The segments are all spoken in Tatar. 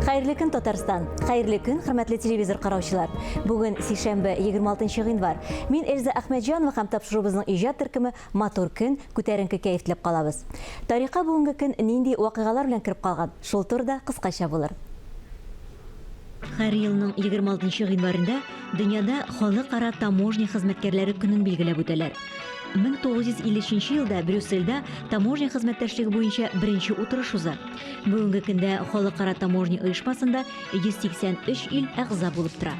Хәерле көн, Татарстан! Хәерле көн, хөрмәтле телевизор караучылар! Бүген сишәмбе, 26 гыйнвар. Мин Эльза Әхмәтҗанова һәм тапшыруыбызның иҗат төркеме Матур көн, күтәренке кәеф теләп калабыз. Тарихка бүгенге көн нинди вакыйгалар белән кереп калган, шул турыда кыскача булыр. Һәр елның 26 гыйнварында дөньяда Халыкара таможня хезмәткәрләре көнен билгеләп үтәләр. 1953 елда Брюссельдә таможня хезмәттәшлеге буенча беренче утырыш уза. Бүгенге көндә Халыкара таможня оешмасында 183 ил әгъза булып тора.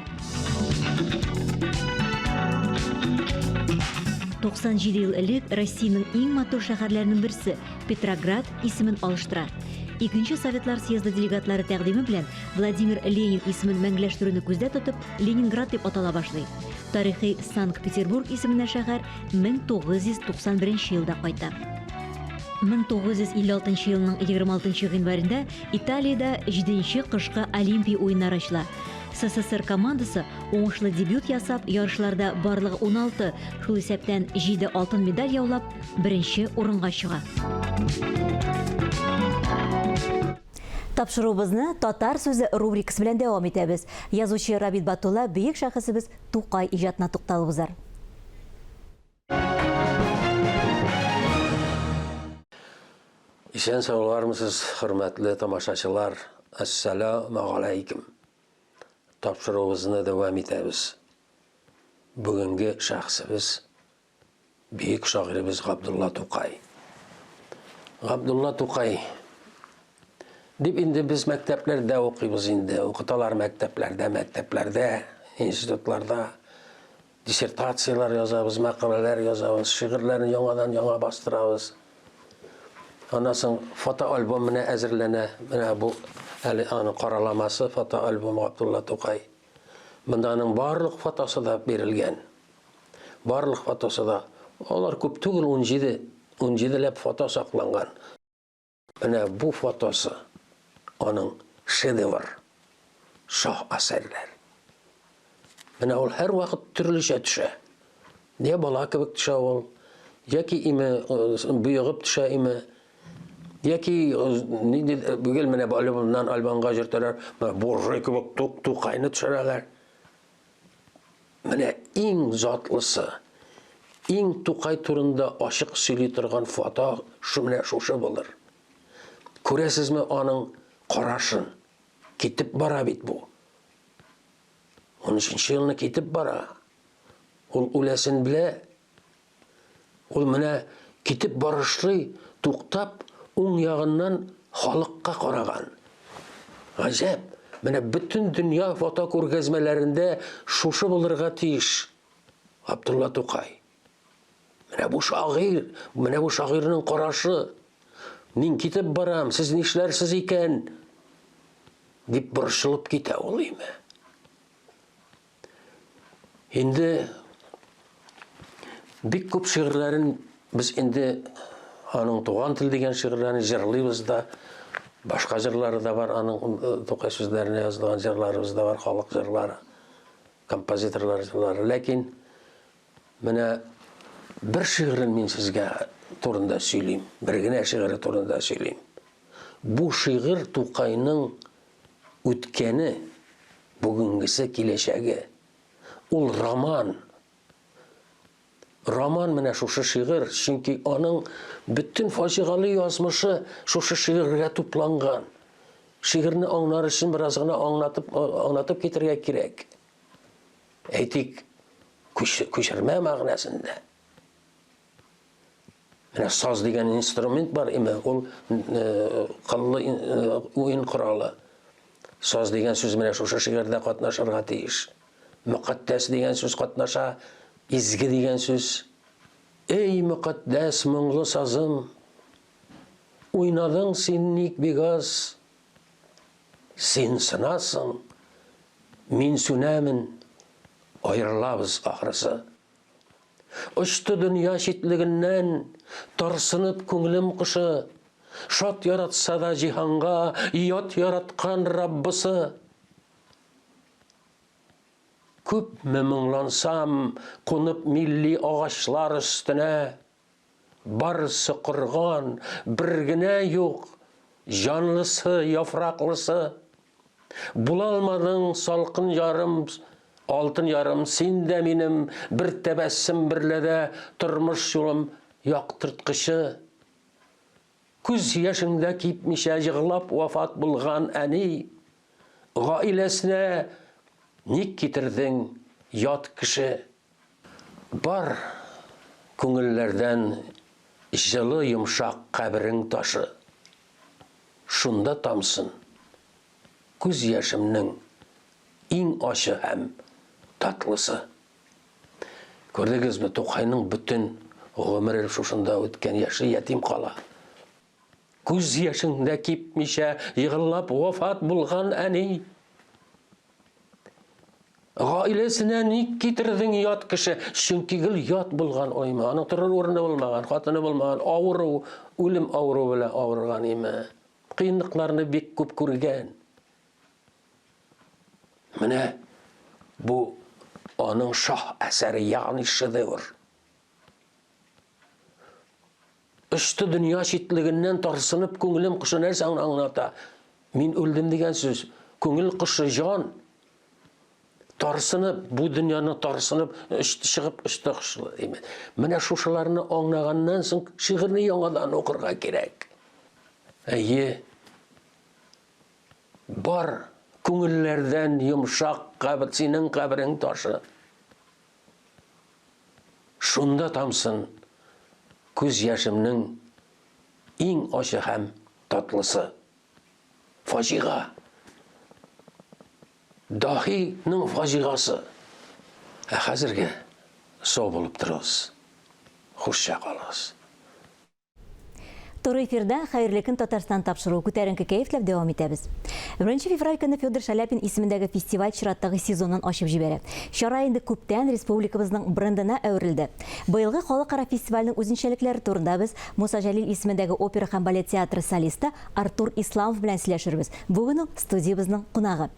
97 ел элек Россиянең иң матур шәһәрләренең берсе Петроград исемен алыштыра. Икенче Советлар съезды делегатлары тәкъдиме белән Владимир Ленин исемен мәңгеләштерүне күздә тотып, Ленинград дип атала башлый. Тарихи Санкт-Петербург исеменә шәһәр 1991 елда кайта. 1956 елның 26 гыйнварында Италиядә җиденче кышкы Олимпия уеннары ачыла. СССР командасы уңышлы дебют ясап, ярышларда барлыгы 16, шул исәптән 7 алтын медаль яулап, беренче урынга чыга. Тапшыруыбызны Татар сүзе рубрикасы белән дәвам итәбез. Язучы Рабит Батулла бөек шәхесебез Тукай иҗатына тукталып узар. Исән саулармысыз, хөрмәтле тамашачылар. Әссәламегаләйкем. Тапшыруыбызны дәвам итәбез. Бүгенге шәхесебез Бөек шагыйребез Габдулла Тукай. Габдулла Тукай дип инде без мәктәпләрдә укыйбыз инде, укыталар мәктәпләрдә, мәктәпләрдә, институтларда диссертацияләр язабыз, мәкаләләр язабыз, шигырьләрне яңадан-яңа бастырабыз. Аннан соң фотоальбом менә әзерләнә. Менә бу әле аның караламасы фотоальбом Габдулла Тукай. Монда аның барлык фотосы да бирелгән. Барлык фотосы да. Алар күп түгел, 17, 17 ләп фото сакланган. Менә бу фотосы аның шедевр, шаһ әсәрләр. Менә ул һәрвакыт төрлечә төшә. Я бала кебек төшә ул, яки име боегып төшә име, яки нинди гел менә альбомнан альбомга җөртәләр, менә буржуй кебек тук Тукайны төшерәләр. Менә иң затлысы, иң Тукай турында ачык сөйли торган фото шу менә шушы булыр. Күрәсезме аның карашын? Китеп бара бит бу. 13 елны китеп бара. Ул үләсен белә. Ул менә китеп барышлый, туктап, уң ягыннан халыкка караган. Гаҗәп! Менә бөтен дөнья фотокүргәзмәләрендә шушы булырга тиеш. Абдулла Тукай. Менә бу шагыйрь, менә бу шагыйрьнең карашы. Мин китеп барам, сез нишләрсез икән? дип борчылып китә ул име. Инде бик күп шигырьләрен без инде аның Туган тел дигән шигырьләрен җырлыйбыз да. Башка җырлары да бар, аның э, Тукай сүзләренә язылган җырларыбыз да бар, халык җырлары, композиторлар җырлары. Ләкин менә бер шигырен мин сезгә турында сөйлим, бер генә шигыре турында сөйлим. Бу шигырь Тукайның үткәне, бүгенгесе, киләчәге. Ул роман. Роман менә шушы шигырь, чөнки аның бөтен фаҗигале язмышы шушы шигырьгә тупланган. Шигырьне аңлар өчен бераз гына аңлатып, аңлатып китергә кирәк. Әйтик, күчермә мәгънәсендә. Менә саз дигән инструмент бар име, ул э, кыллы э, уен коралы. Саз дигән сүз менә шушы шигырьдә катнашырга тиеш. Мөкатдәс дигән сүз катнаша, изге дигән сүз. Эй, мөкатдәс моңлы сазым, уйнадың син ник бик аз? Син сынасың, мин сүнәмен, аерылабыз ахрысы. Очты дөнья читлегеннән, Тарсынып күңелем кошы. Шат яратса да җиһанга, Ят яраткан Раббысы. Күпме моңлансам, кунып милли агачлар өстенә, Барысы корган, бер генә юк, җанлысы, яфраклысы. Була алмадың салкын ярым, алтын ярым, син дә минем бер тәбәссем берлә дә тормыш юлым яктырткычы. Күз яшең дә кипмичә җыгълап вафат булган әни, гаиләсенә ник китердең ят кеше? Бар күңелләрдән җылы йомшак каберең ташы. Шунда тамсын күз яшемнең иң ачы һәм татлысы. Күрдегезме, Тукайның бөтен гомере шушында үткән, яше ятим кала. Күз яшең дә кипмичә егыллап вафат булган әни. Гаиләсенә ник китердең ят кеше? Чөнки гел ят булган ойма. Аның торыр урыны булмаган, хатыны булмаган, авыру, үлем авыруы белән авырган име. Кыенлыкларны бик күп күргән. Менә бу аның шаһ әсәре, ягъни шедевр. Очты дөнья читлегеннән тарсынып күңелем кошы нәрсә аңлата? Мин үлдем дигән сүз. Күңел кошы җан. Тарсынып, бу дөньяны тарсынып очты, чыгып очты кошы. Менә шушыларны аңлаганнан соң шигырьне яңадан укырга кирәк. Әйе. Бар күңелләрдән йомшак кабер, синең каберең ташы. Шунда тамсын күз яшемнең иң ачы һәм татлысы. Фаҗига. Даһи ның фаҗигасы. Ә хәзергә сау булып торыгыз. Хушча калыгыз. Туры эфирда Хәерле көн Татарстан тапшыруы күтәренке кәеф теләп дәвам итәбез. 1 февраль көне Федор Шаляпин исемендәге фестиваль чираттагы сезонын ачып җибәрә. Чара инде күптән республикабызның брендына әверелде. Быелгы халыкара фестивальнең үзенчәлекләре турында без Муса Җәлил исемендәге опера һәм балет театры солисты Артур Исламов белән сөйләшербез. Бүген ул студиябезнең кунагы.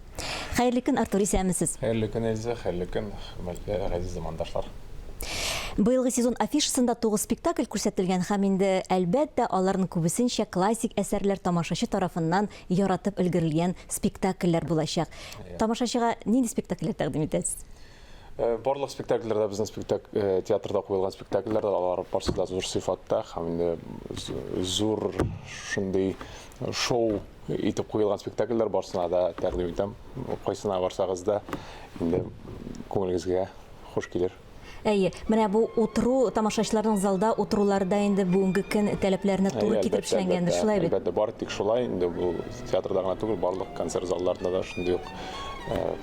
Хәерле көн, Артур, исәнмесез. Хәерле көн, Эльза, хәерле көн, хөрмәтле газиз замандашлар. Быелгы сезон афишасында 9 спектакль күрсәтелгән һәм инде, әлбәттә, аларның күбесенчә классик әсәрләр, тамашачы тарафыннан яратып өлгерелгән спектакльләр булачак. Тамашачыга нинди спектакльләр тәкъдим итәсез? Э, барлык спектакльләр дә безнең спектак э, театрда куелган спектакльләр дә алар барысы да зур сыйфатта һәм инде зур шундый шоу итеп куелган спектакльләр барысына да тәкъдим итәм. Кайсына барсагыз да инде күңелегезгә хуш килер. Әйе, менә бу утыру, тамашачыларның залда утырулары да инде бүгенге көн таләпләренә туры китереп эшләнгәндер, шулай бит? Әлбәттә, бары тик шулай инде бу театрда гына түгел, барлык концерт залларында да шундый ук э,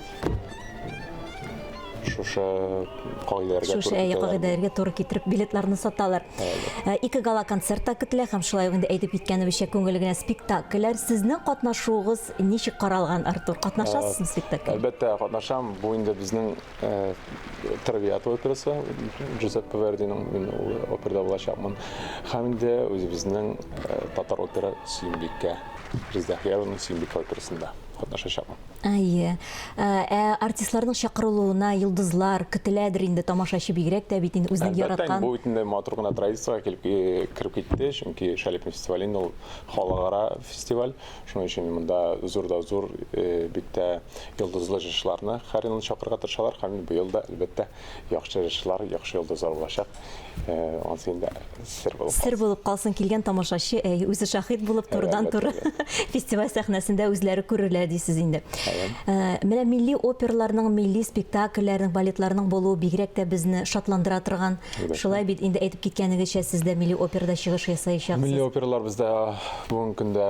шушы кагыйдәләргә шушы әйе кагыйдәләргә туры китереп билетларны саталар. Э, ике гала концерт та көтелә һәм шулай ук инде әйтеп киткәнебезчә күңелле генә спектакльләр. Сезнең катнашуыгыз ничек каралган, Артур? Катнашасызмы э, спектакльдә? Әлбәттә, катнашам. Бу инде безнең э, Травиата операсы, Джузеппе Вердиның, мин ул операда булачакмын. Һәм инде үзебезнең татар опера Сөембикә, Резеда Әхиярованың Сөембикә операсында катнашачакмын. Әйе. Ә артистларның чакырылуына йолдызлар көтеләдер инде, тамашачы бигрәк тә бит инде үзенең Әлбәттә, яраткан. бу бит инде матур гына традициягә килеп э, кереп китте, чөнки Шаляпин фестивале инде ул халыкара фестиваль. Шуның өчен монда зур да зур, э, бик тә йолдызлы җырчыларны һәр елны чакырырга тырышалар һәм инде быел да, әлбәттә, яхшы җырчылар, яхшы йолдызлар булачак. Э, анысы инде сер булып Сер калсын. булып калсын, килгән тамашачы, әй, үзе шаһит булып, Әйе, турыдан-туры әлбәттә, әлбәттә. фестиваль сәхнәсендә үзләре күрерләр дисез инде. Әйе. Э, менә милли операларның, милли спектакльләрнең, балетларның булуы бигрәк тә безне шатландыра торган. Әлбәттә. Шулай бит инде әйтеп киткәнегезчә, сез дә милли операда чыгыш ясаячаксыз. Милли опералар бездә бүгенге көндә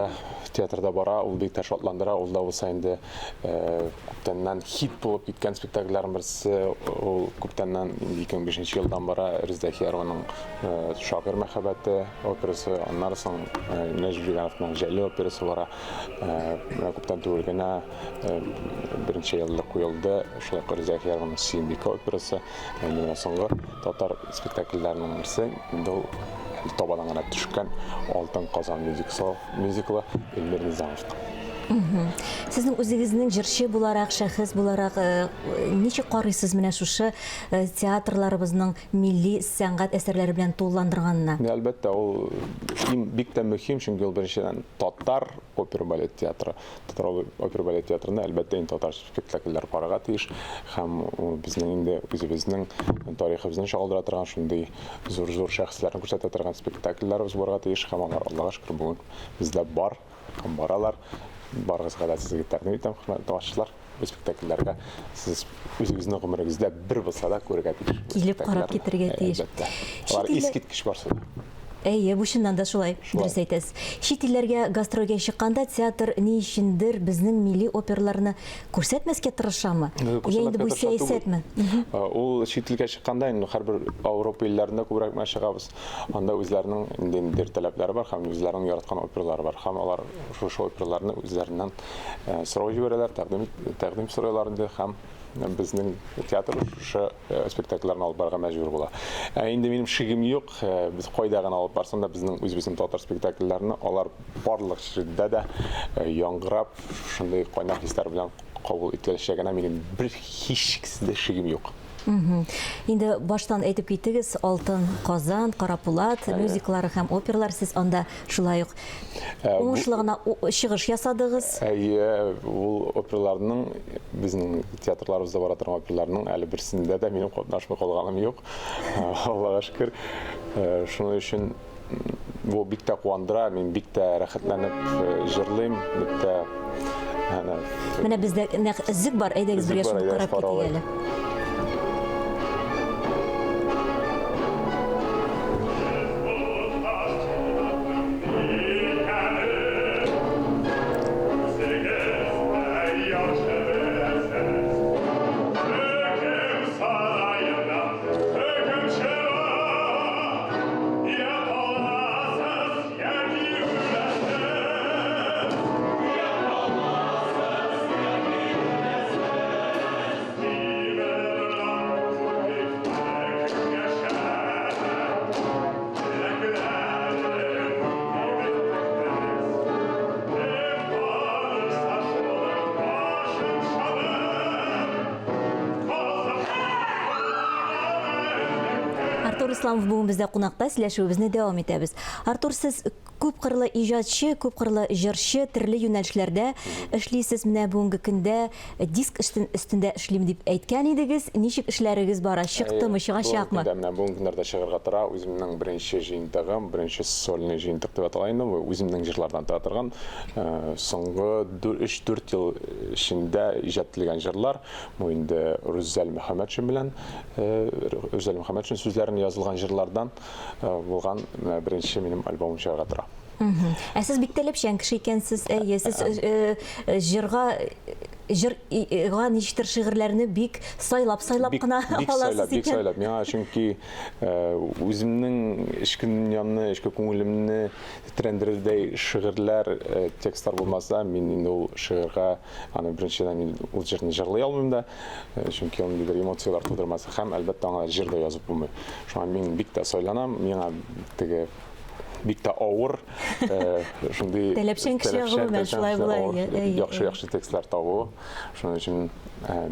театрда бара, ул бик тә шатландыра, ул да булса инде э, күптәннән хит булып киткән спектакльләрнең берсе, ул күптәннән инде 2005 нче елдан бара Резеда Әхиярованың э, Шагыйрь мәхәббәте операсы, аннары соң э, Нәҗип Җигановның Җәлил операсы бара. Э, менә күптән түгел генә берничә ел элек куелды шулай ук Резеда Әхиярованың Сөембикә операсы. Инде менә соңгы татар спектакльләренең берсе, инде ул әле табадан гына төшкән Алтын Казан мюзиклы Эльмир Низамовның. Сезнең үзегезнең җырчы буларак, шәхес буларак, ничек карыйсыз менә шушы театрларыбызның милли сәнгать әсәрләре белән тулыландырганына? Әлбәттә, ул бик тә мөһим, чөнки ул беренчедән татар опера балет театры. Татар опера балет театрында, әлбәттә, инде татар спектакльләр карарга тиеш һәм безнең инде үзебезнең тарихыбызны чагылдыра торган шундый зур-зур шәхесләрне күрсәтә торган спектакльләребез булырга тиеш һәм алар, Аллага шөкер, бүген бездә бар һәм баралар. Барыгызга да сезгә тәкъдим итәм, хөрмәтле тамашачылар, бу спектакльләргә сез үзегезнең гомерегездә бер булса да күрергә тиеш. Килеп карап китәргә тиеш. Әлбәттә. Алар искиткеч барсы да. Әйе, бу чыннан да шулай, дөрес әйтәсез. Чит илләргә гастрольгә чыкканда театр ни өчендер безнең милли операларны күрсәтмәскә тырышамы? Я инде бу сәясәтме? Ул чит илгә чыкканда инде һәрбер Ауропа илләрендә күбрәк менә чыгабыз. Анда үзләренең инде ниндидер таләпләре бар һәм үзләренең яраткан опералары бар. Һәм алар шушы операларны үзләреннән сорау җибәрәләр, тәкъдим тәкъдим сорыйлар инде һәм безнең театр шушы спектакльләрне алып барырга мәҗбүр була. Ә инде минем шигем юк, без кайда гына алып барсам да, безнең үзебезнең татар спектакльләрне алар барлык җирдә дә яңгырап, шундый кайнар хисләр белән кабул ителәчәгенә минем бер һичшиксез дә шигем юк. Инде баштан әйтеп киттегез, Алтын Казан, Карапулат мюзиклары һәм опералар, сез анда шулай ук уңышлы гына чыгыш ясадыгыз. Әйе, ул операларның безнең театрларыбызда бара торган операларның әле берсендә дә минем катнашмый калганым юк. Аллага шөкер. Шуның өчен бу бик тә куандыра, мин бик тә рәхәтләнеп җырлыйм, бик тә Менә бездә нәкъ өзек бар, әйдәгез бергә шуны карап китик әле. Артур Исламов бүген бездә кунакта, сөйләшүебезне дәвам итәбез. Артур, сез күпкырлы иҗатчы, күпкырлы җырчы, төрле юнәлешләрдә эшлисез. Менә бүгенге көндә диск өстендә эшлим дип әйткән идегез. Ничек эшләрегез бара? Чыктымы, чыгачакмы? Бүгенге көндә, менә бүгенге көннәрдә чыгарга тора. Үземнең беренче җыентыгым, беренче сольный җыентык дип атала инде бу. Үземнең җырлардан тора торган. Соңгы 3-4 ел эчендә иҗат ителгән җырлар. Бу инде Рүзәл Мөхәммәтшин белән, Рүзәл Мөхәммәтшин сүзләренә язылган җырлардан булган беренче минем альбомым чыгарга тора. Ә сез бик таләпчән кеше икәнсез. Әйе, сез җырга җырга ничектер шигырьләрне бик сайлап-сайлап кына аласыз икән. Бик сайлап. Миңа чөнки үземнең эчке дөньямны, эчке күңелемне тетрәндерердәй шигырьләр, текстлар булмаса, мин инде ул шигырьгә, аны беренчедән мин ул җырны җырлый алмыйм да. Чөнки ул ниндидер эмоцияләр тудырмас һәм, әлбәттә, аңа җыр да язып булмый. Шуңа мин бик тә сайланам, миңа теге бик тә авыр, шундый Таләпчән кеше гомумән шулай була. Яхшы-яхшы текстлар табу. Шуның өчен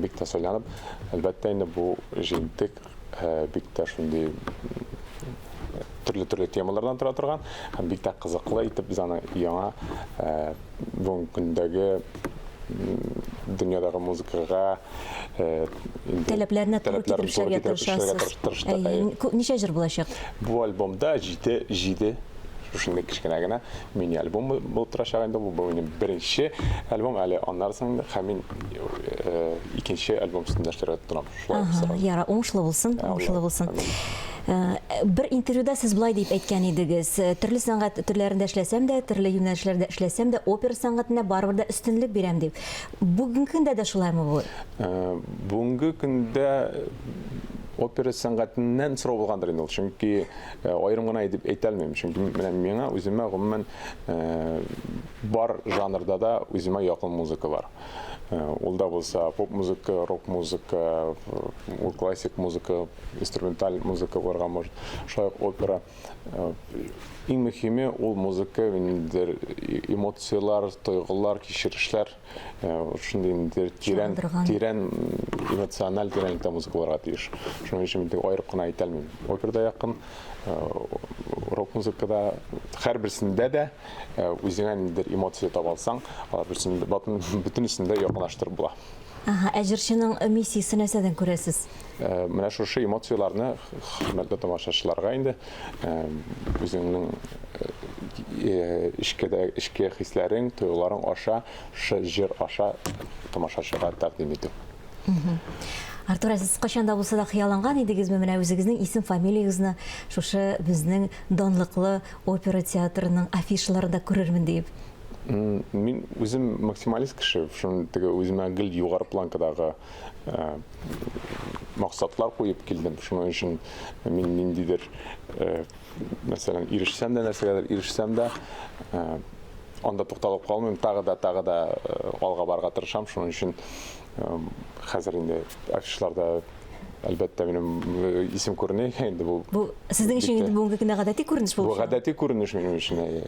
бик тә сайланып, әлбәттә, инде бу җыентык бик тә шундый төрле-төрле темалардан тора торган һәм бик тә кызыклы итеп без аны яңа бүгенге көндәге дөньядагы музыкага таләпләренә туры китереп эшләргә тырышасыз. Ничә җыр булачак? Бу альбомда җиде, җиде шушындый кечкенә генә мини-альбом булып торачак инде. Бу минем беренче альбом, әле аннары соң инде һәм мин икенче альбом өстендә эшләргә тотынам. Шулай Ага, яра, уңышлы булсын, уңышлы булсын. Бер интервьюда сез болай дип әйткән идегез: төрле сәнгать төрләрендә эшләсәм дә, төрле юнәлешләрдә эшләсәм дә, опера сәнгатенә барыбер дә өстенлек бирәм дип. Бүгенге көндә дә шулаймы бу? Бүгенге көндә Опера сәнгатеннән сорау булгандыр инде ул, чөнки аерым гына итеп әйтә алмыйм. Чөнки менә миңа үземә гомумән бар жанрда да үземә якын музыка бар. Ул да булса поп-музыка, рок-музыка, ул классик музыка, инструменталь музыка булырга может, шулай ук опера. Иң мөһиме ул музыка, ниндидер эмоцияләр, тойгылар, кичерешләр, шундый ниндидер тирән, тирән эмоциональ тирәнлектә музыка булырга тиеш. Шуның өчен мин аерып кына әйтә алмыйм. Опера да якын, рок музыка да, һәрберсендә дә үзеңә ниндидер эмоция таба алсаң, алар берсен бөтенесен дә якынлаштырып була. Ага, ә җырчының миссиясе нәрсәдән күрәсез? Менә шушы эмоцияләрне хөрмәтле тамашачыларга инде үзеңнең эчке эчке хисләрең, тойгыларың аша, шушы җыр аша тамашачыга тәкъдим итү. Артур, ә сез кайчан да булса да хыялланган идегезме менә үзегезнең исем-фамилиягезне шушы безнең данлыклы опера театрының афишаларында күрермен диеп? Мин үзем максималист кеше, шуны теге үземә гел югары планкадагы э, максатлар куеп килдем. Шуның өчен мин ниндидер, э, мәсәлән, ирешсәм дә нәрсәгәдер ирешсәм дә, э, анда тукталып калмыйм, тагы да, тагы да алга барырга тырышам. Шуның өчен хәзер инде афишаларда Әлбәттә, минем э, исем күренә инде бу. Бу сезнең өчен инде бүгенге көндә гадәти күренеш булып. Бу гадәти күренеш минем өчен,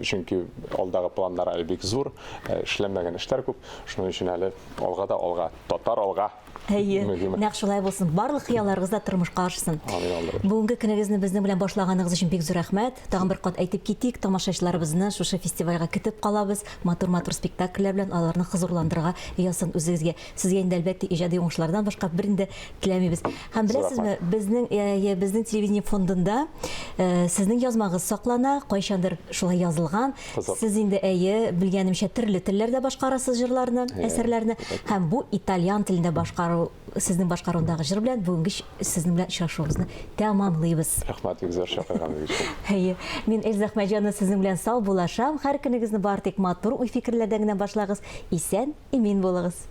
чөнки алдагы планнар әле бик зур, э, эшләнмәгән эшләр күп. Шуның өчен әле алга да алга, татар алга. Әйе, нәкъ шулай булсын. Барлык хыялларыгыз да тормышка ашсын. Амин, Бүгенге көнегезне безнең белән башлаганыгыз өчен бик зур рәхмәт. Тагын бер кат әйтеп китик, тамашачыларыбызны шушы фестивальгә көтеп калабыз. Матур-матур спектакльләр белән аларны хозурландырырга язсын үзегезгә. Сезгә инде, әлбәттә, иҗади уңышлардан башка берни дә теләмибез. Һәм беләсезме, безнең э, безнең телевидение фондында э, сезнең язмагыз саклана, кайчандыр шулай язылган. Кызык. Сез инде, әйе, белгәнемчә, төрле телләрдә башкарасыз җырларны, әсәрләрне. Һәм бу итальян телендә башкару, сезнең башкаруындагы җыр белән бүгенге сезнең белән очрашуыбызны тәмамлыйбыз. Рәхмәт, бик зур чакырганыгыз өчен. Әйе, мин Эльза Әхмәтҗанова сезнең белән сау булашам. Һәр көнегезне бары тик матур уй-фикерләрдән генә башлагыз. Исән, имин булыгыз.